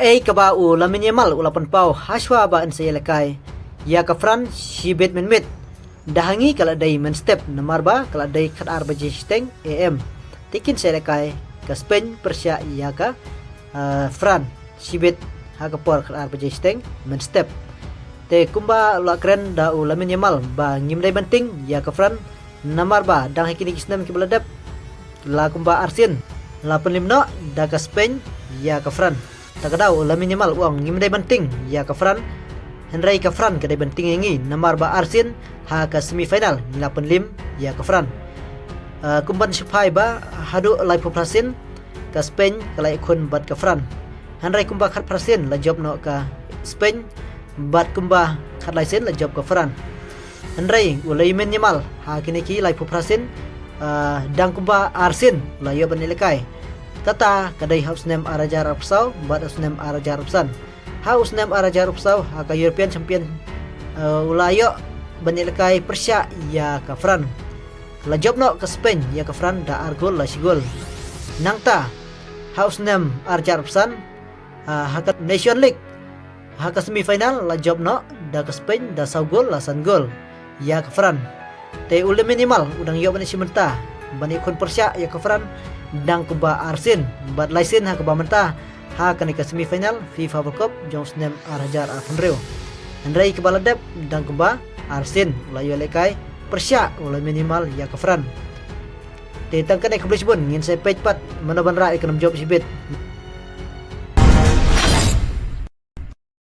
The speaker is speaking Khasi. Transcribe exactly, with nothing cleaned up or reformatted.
Ei kaba u Lamine Yamal u la pynpaw hashwa ba yn sa ïalehkai ïa ka France shibit mynmiet. Da hangi ka la dei mynstep namar ba ka la dei khatar baje shiteng A M. Te kin sa ïalehkai ka Spain pyrshah ïa ka, ah, France shibit ha ka por khatar baje shiteng mynstep. Te kumba la kren da u Lamine Yamal ba ngim dei ban tieng ïa ka France namar ba dang ha kine ki snem kiba la dep la kumba arsien la pynlip noh da ka Spain ïa ka France. Ta ka daw u Lamine Yamal u ong ngim dei ban tieng ïa ka France. Hynrei ka France ka dei ban tieng ïa ngi namar ba arsien ha ka semi final ngi la pynlip ïa ka France. Ah, kumban shu phai ba haduh laiphew phra sien ka Spain ka la ïakhun bad ka France. Hynrei kumba khatphra sien la jop noh ka Spain bad kumba khatlai sien la jop ka France. Hynrei u Lamine Yamal ha kine ki laiphew phra sien, ah, dang kumba arsien la ïoh ban ïalehkai. Kata ka dei ha u snem arhajar arphew saw bad u snem arhajar arphew san. Ha u snem arhajar arphew saw ha ka European Champion, ah, u la ïoh ban ïalehkai pyrshah ïa ka France. La jop noh ka Spain ïa ka France da ar gol la shi gol. Nangta ha u snem arhajar arphew san, ah, ha ka Nation League ha ka semi final la jop noh da ka Spain da saw gol la san gol ïa ka France. Te u Lamine Yamal u dang ïoh ban ïashim bynta ban ïakhun pyrshah ïa ka France dang kumba arsien bad lai sien ha kaba mynta ha kane ka semi final FIFA World Cup jong u snem arhajar arphew hynriew. Hynrei kaba la dep dang kumba arsien u la ïoh ïalehkai pyrshah u Lamine Yamal ïa ka France. Te tang kane khublei shibun, ngin sa peit pat mano ban rah ïa ka nam jop shibit.